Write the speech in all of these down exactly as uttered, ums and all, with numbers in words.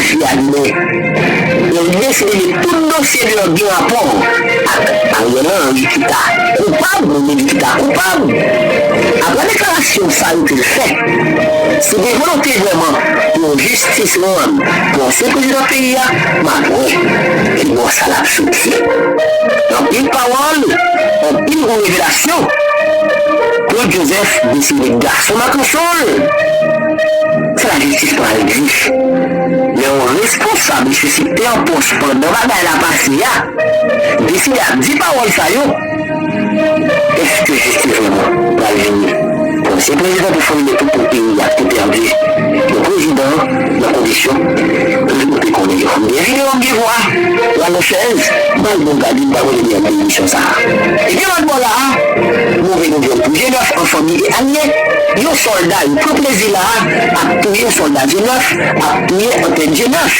Fi a di, men, yo deside met tout dosye deyò ki gen rapò ak Ariel Henry ki ta koupab, nou di ki ta koupab. Apre deklarasyon sa yo ke l fè, si gen volonte vrèman pou yon jistis rann pou ansyen prezidan peyi a, m ap wè ki bò sa l ap soti. Anpil pawòl, anpil gwo revelasyon. Claude Joseph deside gason nan kanson l. Sa lajistis pral di? Lè yon responsab, mesye, si te an pòs pandan bagay la pase a, deside ap di pawòl sa yo, èske jistis vrèman pral vini pou ansyen prezidan te fòmile tout pou peyi a, te pèdi yon prezidan nan kondisyon nou te konnen yo? M gen videyo, m gen vwa, Ralon Chèz, m al bon gade, m pa konnen de emisyon sa a. Epi lòt bò la a, move nouvèl pou G nèf an fanmi e alye, yon sòlda yo pran plezi la a ap touye yon sòlda G nèf, ap touye antèn G nèf.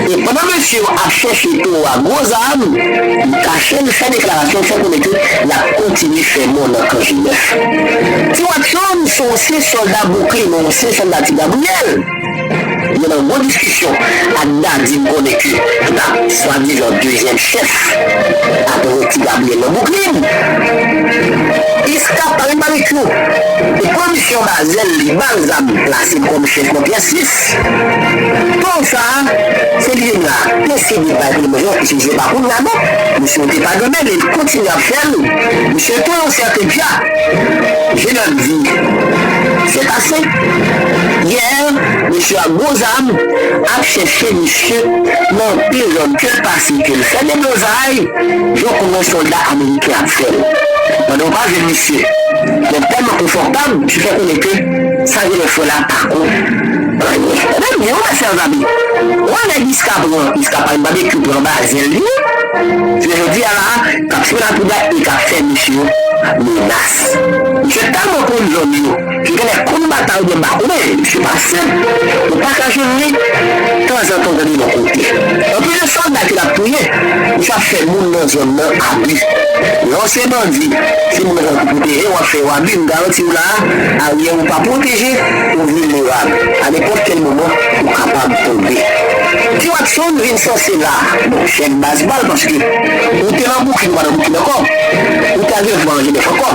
E pandan mesye yo ap chèche towo a gwo zam, li kache, li fè deklarasyon, fè konnen ke l ap kontinye fè mò nan kan G nèf. Ti Watson se yon ansyen sòlda Bouklin, yon ansyen sòlda Ti Gabriyèl. Yo nan gwo diskisyon ak Dadi, m konnen ke tout ap swadizan dezyèm chèf apre Ti Gabriyèl nan Bouklin. Iska pa menm babekyou. E pran misyon Bazèl, li ba l zam, plase l kòm chèf nan pyès sis. Towo sa a, se li menm la deside bay pou li manje, misye jwe pa kounye a non. Misye te pa gade, men li kontinye ap fè l. Misye touye yon sèten dja. Jenòm di, se pase. Yè, mesye a gwo zam ap chèche misye nan anpil zòn ke l pase, ke l fè deblozay, jan w konnen sòlda ameriken ap fè l. Pandan w pa jwenn misye, nèg tèlman konfòtab, misye fè konnen ke sa Jenòm fè la pa ko anyen. Ebyen, byen, ou mèt sèvi. Ou wè nèg Iska pran, Iska pa menm babekyou pran Bazèl li. Se jodi a la, k ap simen lapouda e k ap fè misye yo menas. Misye tèlman konn zòn yo, misye genlè konn batay oubyen m pa konnen, misye pa senp. Ou pa ka jwenn li tanzantan tande bò kote. Anplis de sòlda ke l ap touye, misye ap fè moun nan zòn nan abi. Lè w se bandi, se moun nan ki pwoteje w ap fè yo abi, m garanti w la a, aryè ou pa pwoteje, ou vilnerab. A nenpòt kèl moman, ou kapab tonbe. Ti Watson vin sanse la, bon, chèf baz pa l, paske ou te nan Bouklin, ou pa nan Bouklin ankò. Ou te al jwenn fwa nan Jenèf ankò.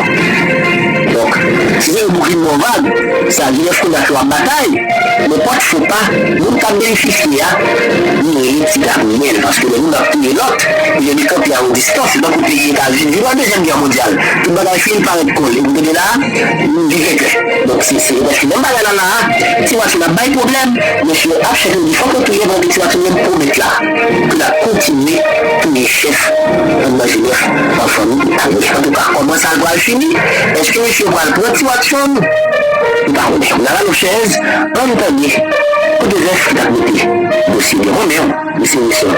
Donk, si se Bouklin ba w vag, se a Jenèf kounye a ke w ap batay. Nenpòt fo pa, moun k ap benefisye a, li rele Ti Gabriyèl, paske lè moun ap touye lòt, li rele kanpe a yon distans, se tankou peyi Etazini, jounen dezyèm gè mondyal, tout bagay fini parèt kole, ou tande la, nou di venkè. Donk, se, se prèske menm bagay la la a, Ti Watson ap bay pwoblèm, mesye yo ap chèche di fòk yo touye, pandan ke Ti Watson menm pwomèt la, ke l ap kontinye touye chèf anndan Jenèf an fanmi e alye. Antouka, kòman sa pral fini? Èske mesye yo pral pran Ti Watson? M pa konnen. N a rale chèz, ann tande Claude Joseph ki t ap mete dosye deyò. Mwen menm, Mesye, mesye.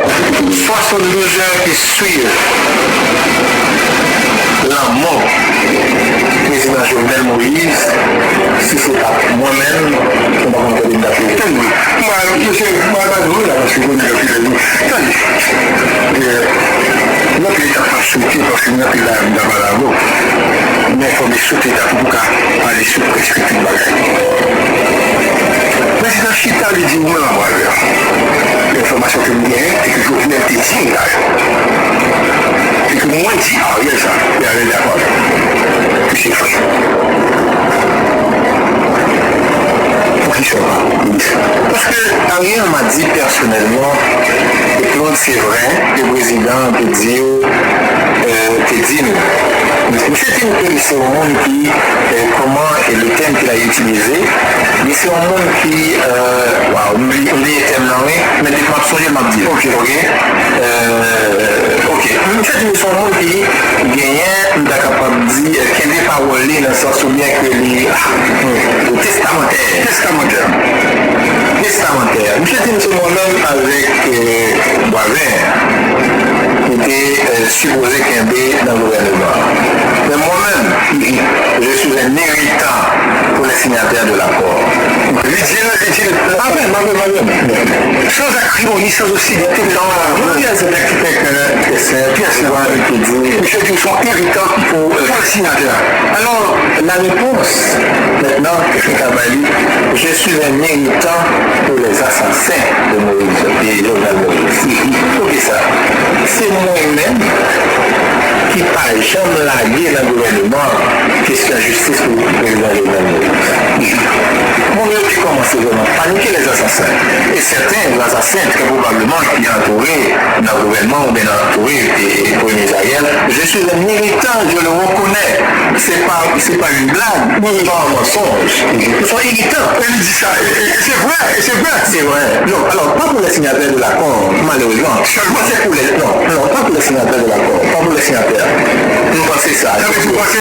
Soixante-douze heures qui suivent la mort du président Jovenel Moïse, si se pa mwen menm, mwen pa konn kote m t ap rete. Tande, mwen, mesye, mwen pa di la, paske kounye a, tande, euh, nan peyi ta pa sote, paske nan peyi la, m ta pale avè w. Men fò m sote ta pou ka pale sou prèske tout bagay. Prezidan chita, li di, ou menm avè l. Enfòmasyon ke m genyen, e ke Jovenel te di m, dayè. E ke mwen di Ariel sa, e Ariel dakò avè m. Ke se vre. Poukisa w pa? Paske Ariel m'a dit personnellement, e Claude, se vre, ke prezidan te di w, euh, te di m. Misye di m ke li se yon moun ki, euh, kòman, e le tèm ke l a itilize, li se yon moun ki, euh, waw, m bliye, m bliye tèm nan, wi, men depi m ap sonje, m ap di l. Ok. Ok? Euh, ok. Misye di m se yon moun ki genyen, m ta kapab di, euh, kenbe pawòl li nan sans oubyen ke li, ah, hmm, testamantè. Testamantè. Testamantè. Misye di m se mwen menm avèk, euh, Bwaven ki te, euh, sipoze kenbe nan gouvènman an. Men mwen menm, je suis un irritant pour les signataires de l'accord. Li di l, li di l, avè m, avè m, avè m. Sans acrimoni, sans hostilité, non, non, non, se nèg ki fè kè, kè senp, kè senp, ki di, misye di w se yon iritan pou, euh, pou le signataire. Alors, la réponse, maintenant, que je vais travailler, je suis un irritant pour les asasen de Moïse, de Jovenel Moïse. Poukisa? Se mwen menm ki pa janm lage nan gouvènman kesyon jistis pou prezidan Jovenel Moïse. Moun yo te kòmanse vrèman panike, les assassins. E sèten assassins trè pwobableman ki antoure nan gouvènman oubyen nan antoure e, e Premye Minis Ariel. Je suis un irritant, je le reconnais. C'est pas, c'est pas une blague, c'est pas un mensonge. Ils sont irritants. E li di sa, e, e, e se vre, e se vre. C'est vrai. Non, alors, pas pour les signataires de l'accord, malheureusement. Seulement. C'est pour les, non, non, pas pour les signataires de l'accord, pas pour les signataires. Nou panse sa. Sa vle di ou panse